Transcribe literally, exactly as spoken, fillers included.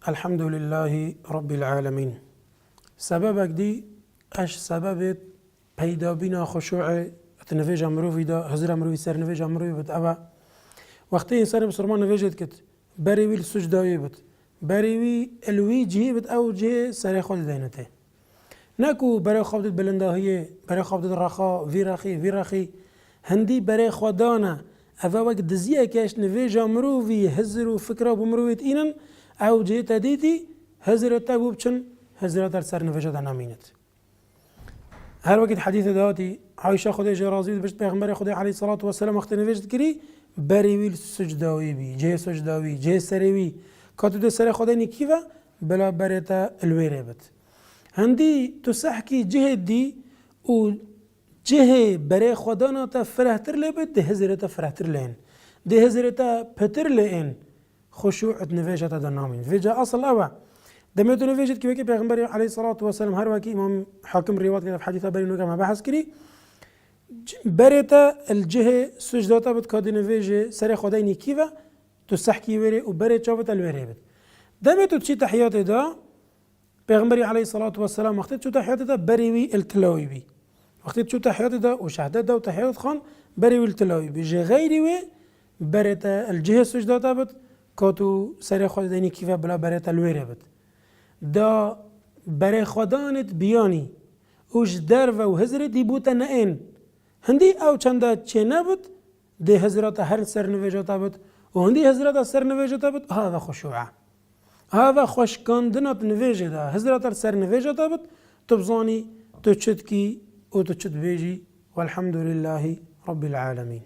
Elhamdulillahî Rabbil Alemîn. Sebebek dî eş sebebê peydabîna xuşûê di nivêja mirovî de, hizira mirovî ser nivêja mirovî bit, ew e. Wextê însanê misilman nivêjê dikit, berê wî li sucda wî bit, berê wî li wî cihê bit, ew cihê serê xwe dideyne tê. Ne ku berê xwe bidit bilindahiyê, berê xwe bidit rexa, vî rexî, vî rexî. Hindî berê xwe dane. Ev e wek diziyeke ji nivêja mirovî, hizir û fikra bo mirovî tînin, ew cihê te dîtî, hizirê te bû biçin, hizira te li ser nivêja de nemînit. Her wekî di hedîsê de hatî, Ayşe Xwedê jê razî bî, dibêjt, Pêxemberê Xwedê aleyhisselatu vesselam wextê nivêj dikirî, berê wî li sucda wî bî, cihê sucda wî, cihê serê wî. Ka tu dê serê xwe deynî kî ve, bila berê te li wê rê bit. Hindî tu sehkî cihê dî û cihê berê xwe dana te firehtir lê bit, dê hizirê te firehtir lê in. Dê hizirê te pitir lê in. Xuşû di nivêja te de namîn. Vêca asıl ew e. Demê tu nivêjit ki wekî Pêxemberê aleyhissalatu vesselam, her wekî Îmam Hakim rîwayet kiriye, hedîsa berî nûke me behs kirî. C-, berê te li cihê sucda te bit, ka dê nivêjê serê xwe deynî kî ve, tu sehkî wê rê û berê çavê te li wê rê bit. Demê tu diçî tehiyatê de, Pêxemberî aleyhissalatu vesselam wextê diçû tehiyatê de berê wî li tila wî bî. Wextê diçû tehiyatê de û şehdet de û tehiyat xan, berê wî li tila wî bî. Ji xeyrî wê berê te li cihê sucda te bit, ka tu serê xwe deynî kî ve bila berê te li wê rê bit. Da berê xwe danê di biyanî û ji derve û hizirê dî bo te neên. Hindî ew çenda çê nebit, dê hizira te her li ser nivêja te bit û hindî hizira te ser nivêja te bit, ha eve xuşû e. Ha eve xweşkandina di nivêjê de, hizira te li ser nivêja te bit, tu bizanî tu çi dikî û tu çi dibêjî. Welhamdulillahî Rabbil Alemîn.